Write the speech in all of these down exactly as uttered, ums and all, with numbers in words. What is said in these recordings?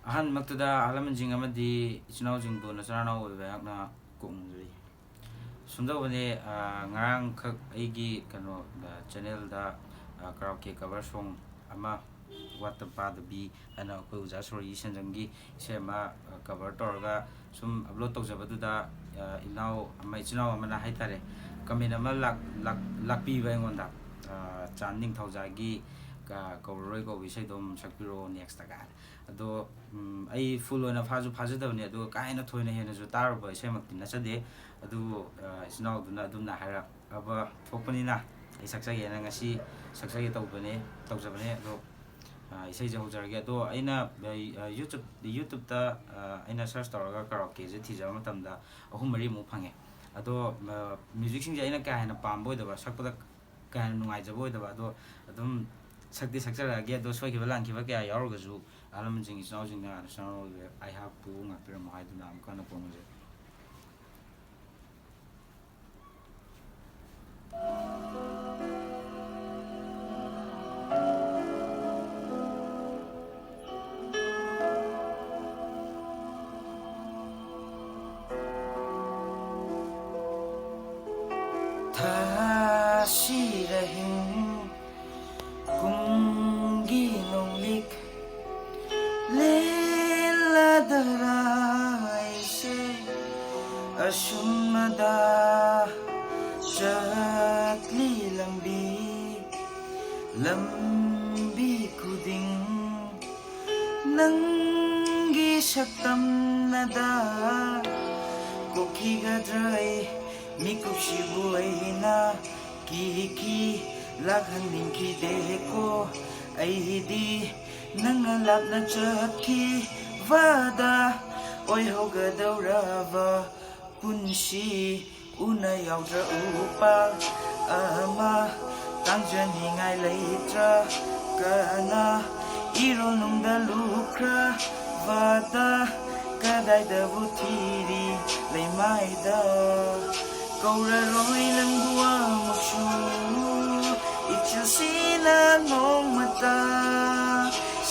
ꯑꯍꯥꯟꯕꯃꯛꯇꯗ ꯑꯍꯜ ꯂꯃꯟꯁꯤꯡ ꯑꯃꯗꯤ ꯏꯆꯤꯟ ꯏꯅꯥꯎꯁꯤꯡꯕꯨ ꯅꯆꯤꯟ ꯅꯅꯥꯎ ꯑꯣꯏꯕ ꯑꯩꯍꯥꯛꯅ ꯀꯣꯛꯅꯖꯔꯤ꯫ ꯁꯨꯝ ꯇꯧꯕꯅꯦ, ꯑ, ꯉꯔꯥꯡꯈꯛ ꯑꯩꯒꯤ ꯀꯩꯅꯣꯗ, ꯆꯦꯅꯦꯜꯗ, ꯑ, ꯀꯔꯥꯎꯀꯦ ꯀꯚꯔ ꯁꯣꯡ ꯑꯃ, ꯋꯥꯠꯇ ꯄꯥꯗꯕꯤ ꯍꯥꯏꯅ ꯑꯩꯈꯣꯏ ꯑꯣꯖꯥ ꯁꯣꯔꯤ ꯁꯦꯟꯖꯝꯒꯤ ꯏꯁꯩ ꯑꯃ, ꯑ, ꯀꯚꯔ ꯇꯧꯔꯒ ꯁꯨꯝ ꯑꯞꯂꯣꯗ ꯇꯧꯖꯕꯗꯨꯗ, ꯑ, ꯏꯅꯥꯎ ꯑꯃ, ꯏꯆꯤꯟ ꯏꯅꯥꯎ ꯑꯃꯅ ꯍꯥꯏꯇꯥꯔꯦ, ꯀꯃꯦꯟ ꯑꯃ ꯂꯥꯛ-, ꯂꯥꯛ-, ꯂꯥꯛꯄꯤꯕ ꯑꯩꯉꯣꯟꯗ, ꯑ, "ꯆꯥꯟ ꯅꯤꯡꯊꯧꯖꯥꯒꯤ, ꯑ, ꯀꯧꯔꯔꯣꯏ ꯀꯧꯕ ꯏꯁꯩꯗꯣ ꯑꯃꯨꯛ ꯁꯛꯄꯤꯔꯛꯑꯣ ꯅꯦꯛꯁꯇ" ꯀꯥꯏꯅ꯫ ꯑꯗꯣ, ꯎꯝ, ꯑꯩ ꯐꯨꯜ ꯑꯣꯏꯅ ꯐꯥꯁꯨ ꯐꯥꯖꯗꯕꯅꯤ, ꯑꯗꯨꯒ ꯀꯥ ꯍꯦꯟꯅ ꯊꯣꯏꯅ ꯍꯦꯟꯅꯁꯨ ꯇꯥꯔꯨꯕ ꯏꯁꯩꯃꯛꯇꯤ ꯅꯠꯆꯗꯦ꯫ ꯑꯗꯨꯕꯨ, ꯑ, ꯏꯆꯤꯟ ꯏꯅꯥꯎꯗꯨꯅ ꯑꯗꯨꯝꯅ ꯍꯥꯏꯔꯛꯑꯕ ꯊꯣꯛꯄꯅꯤꯅ ꯑꯩ ꯁꯛꯆꯒꯦꯅ ꯉꯁꯤ ꯁꯛꯆꯒꯦ ꯇꯧꯕꯅꯦ, ꯇꯧꯖꯕꯅꯦ꯫ ꯑꯗꯣ, ꯑ, ꯏꯁꯩꯁꯦ ꯍꯧꯖꯔꯒꯦ꯫ ꯑꯗꯣ ꯑꯩꯅ, ꯑ, YouTube, YouTubeꯇ, ꯑ, ꯑꯩꯅ ꯁꯔꯆ ꯇꯧꯔꯒ ꯀꯔꯥꯎꯀꯦꯁꯦ ꯊꯤꯖꯕ ꯃꯇꯝꯗ ꯑꯍꯨꯝ ꯃꯔꯤꯃꯨꯛ ꯐꯪꯉꯦ꯫ ꯑꯗꯣ, ꯑ, ꯃ꯭ꯌꯨꯖꯤꯛꯁꯤꯡꯁꯦ ꯑꯩꯅ ꯀꯥ ꯍꯦꯟꯅ ꯄꯥꯝꯕ ꯑꯣꯏꯗꯕ, ꯁꯛꯄꯗ ꯀꯥ ꯍꯦꯟꯅ ꯅꯨꯡꯉꯥꯏꯖꯕ ꯑꯣꯏꯗꯕ꯫ ꯑꯗꯣ ꯑꯗꯨꯝ ꯁꯛꯇꯤ ꯁꯛꯆꯔꯛꯑꯒꯦ꯫ ꯑꯗꯣ ꯁꯣꯏꯈꯤꯕ ꯂꯥꯟꯈꯤꯕ ꯀꯌꯥ ꯌꯥꯎꯔꯒꯁꯨ ꯑꯍꯜ ꯂꯃꯟꯁꯤꯡ, ꯏꯆꯤꯟ ꯏꯅꯥꯎꯁꯤꯡꯅ ꯅꯆꯤꯟ ꯅꯅꯥꯎ ꯑꯣꯏꯕ ꯑꯩꯍꯥꯛꯄꯨ ꯉꯥꯛꯄꯤꯔꯝꯃꯣ ꯍꯥꯏꯗꯨꯅ ꯑꯃꯨꯛꯀ ꯍꯟꯅ ꯀꯣꯡꯅꯖꯩ꯫ ꯊꯥꯁꯤꯔꯍꯤꯡ ꯀꯨꯝꯒꯤ ꯅꯣꯡꯂꯤꯛ ꯂꯦꯜꯂꯗꯔꯥꯏꯁꯦ ꯑꯁꯨꯝꯅꯗ ꯆꯠꯂꯤ ꯂꯝꯕꯤ, ꯂꯝꯕꯤ ꯈꯨꯗꯤꯡ ꯅꯪꯒꯤ ꯁꯛꯇꯝꯅꯗ ꯀꯣꯛꯈꯤꯒꯗ꯭ꯔꯩ ꯃꯤꯀꯨꯞꯁꯤꯕꯨ ꯑꯩꯅ ꯀꯤꯈꯤ ꯂꯥꯛꯍꯟꯅꯤꯡꯈꯤꯗꯦꯀꯣ꯫ ꯑꯩꯗꯤ ꯅꯪꯅ ꯂꯥꯞꯅ ꯆꯠꯈꯤꯕꯗ ꯑꯣꯏꯍꯧꯒꯗꯧꯔꯕ ꯄꯨꯟꯁꯤ ꯎꯅ ꯌꯥꯎꯗ꯭ꯔ ꯎꯄꯥꯜ ꯑꯃ ꯇꯥꯡꯖꯅꯤꯡꯉꯥꯏ ꯂꯩꯇ꯭ꯔ ꯀꯅꯥ ꯏꯔꯣꯜꯅꯨꯡꯗ ꯂꯨꯞꯈ꯭ꯔꯕꯗ ꯀꯗꯥꯏꯗꯕꯨ ꯊꯤꯔꯤ ꯂꯩꯃꯥꯏꯗ ꯀꯧꯔꯔꯣꯏ ꯅꯪꯕꯨ ꯑꯃꯨꯛꯁꯨ ꯏꯆꯤꯜꯁꯤꯅ ꯅꯣꯡꯃꯇ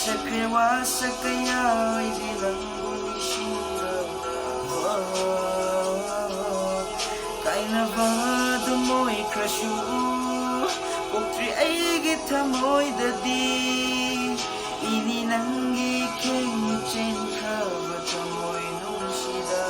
ꯆꯠꯈ꯭ꯔꯦ ꯋꯥꯁꯛ ꯀꯌꯥ, ꯑꯩꯗꯤ ꯅꯪꯕꯨ ꯅꯤꯡꯁꯤꯡꯂꯕ? ꯀꯥꯏꯅꯕꯗꯨ ꯃꯣꯏꯈ꯭ꯔꯁꯨ, ꯄꯣꯛꯇ꯭ꯔꯤ ꯑꯩꯒꯤ ꯊꯃꯣꯏꯗꯗꯤ꯫ ꯏꯅꯤ ꯅꯪꯒꯤ ꯈꯦꯡ ꯆꯦꯟꯈ꯭ꯔꯕ ꯊꯃꯣꯏ ꯅꯨꯡꯁꯤꯗ꯫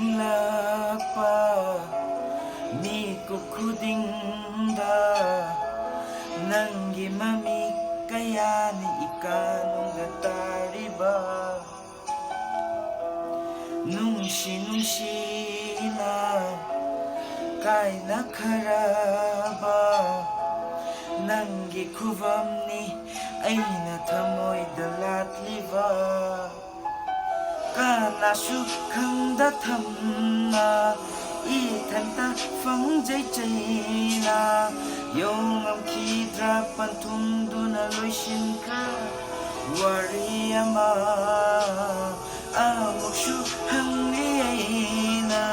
ꯅꯤꯡꯁꯤꯡꯂꯛꯄ ꯃꯤꯀꯨꯞ ꯈꯨꯗꯤꯡꯗ ꯅꯪꯒꯤ ꯃꯃꯤ ꯀꯌꯥꯅꯤ ꯏꯀꯥꯅꯨꯡꯗ ꯇꯥꯔꯤꯕ꯫ ꯅꯨꯡꯁꯤ ꯅꯨꯡꯁꯤꯅ ꯀꯥꯏꯅꯈ꯭ꯔꯕ ꯅꯪꯒꯤ ꯈꯨꯕꯝꯅꯤ ꯑꯩꯅ ꯊꯃꯣꯏꯗ ꯂꯥꯠꯂꯤꯕ꯫ ꯀꯅꯥꯁꯨ ꯈꯪꯗ ꯊꯝꯅ ꯏꯊꯟꯇ ꯐꯪꯖꯩ ꯆꯩꯅ ꯌꯣꯡꯉꯝꯈꯤꯗ꯭ꯔꯥ ꯄꯟꯊꯨꯡꯗꯨꯅ ꯂꯣꯏꯁꯤꯟꯈ꯭ꯔ ꯋꯥꯔꯤ ꯑꯃ꯫ ꯑꯃꯨꯛꯁꯨ ꯍꯪꯂꯤ ꯑꯩꯅ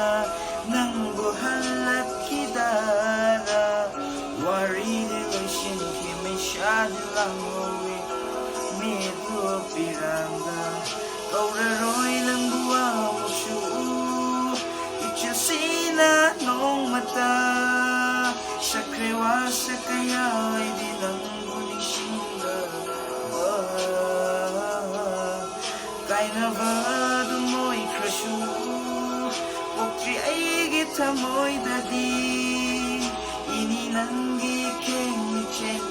ꯅꯪꯕꯨ ꯍꯜꯂꯛꯈꯤꯗꯔ? ꯋꯥꯔꯤꯗꯤ ꯂꯣꯏꯁꯤꯟꯈꯤ ꯃꯩꯁꯥꯗꯤ ꯂꯥꯡꯍꯧꯋꯤ ꯃꯤꯠꯂꯨ ꯄꯤꯔꯥꯡꯗ꯫ ꯀꯧꯔꯔꯣꯏ ꯅꯪꯕꯨ ꯑꯃꯨꯛꯁꯨ ꯏꯆꯤꯜꯁꯤꯅ ꯅꯣꯡꯃꯇ꯫ ꯁꯛꯈ꯭ꯔꯦ ꯋꯥꯁꯛ ꯀꯌꯥ ꯑꯩꯗꯤ ꯅꯪꯕꯨ ꯅꯤꯡꯁꯤꯡꯂꯕ꯫ ꯀꯥꯏꯅꯕ ꯑꯗꯨꯝ ꯑꯣꯏꯈ꯭ꯔꯁꯨ ꯄꯣꯛꯇ꯭ꯔꯤ ꯑꯩꯒꯤ ꯊꯃꯣꯏꯗꯗꯤ꯫ ꯏꯅꯤ ꯅꯪꯒꯤ ꯈꯦꯡ ꯃꯤꯠꯆꯦꯟ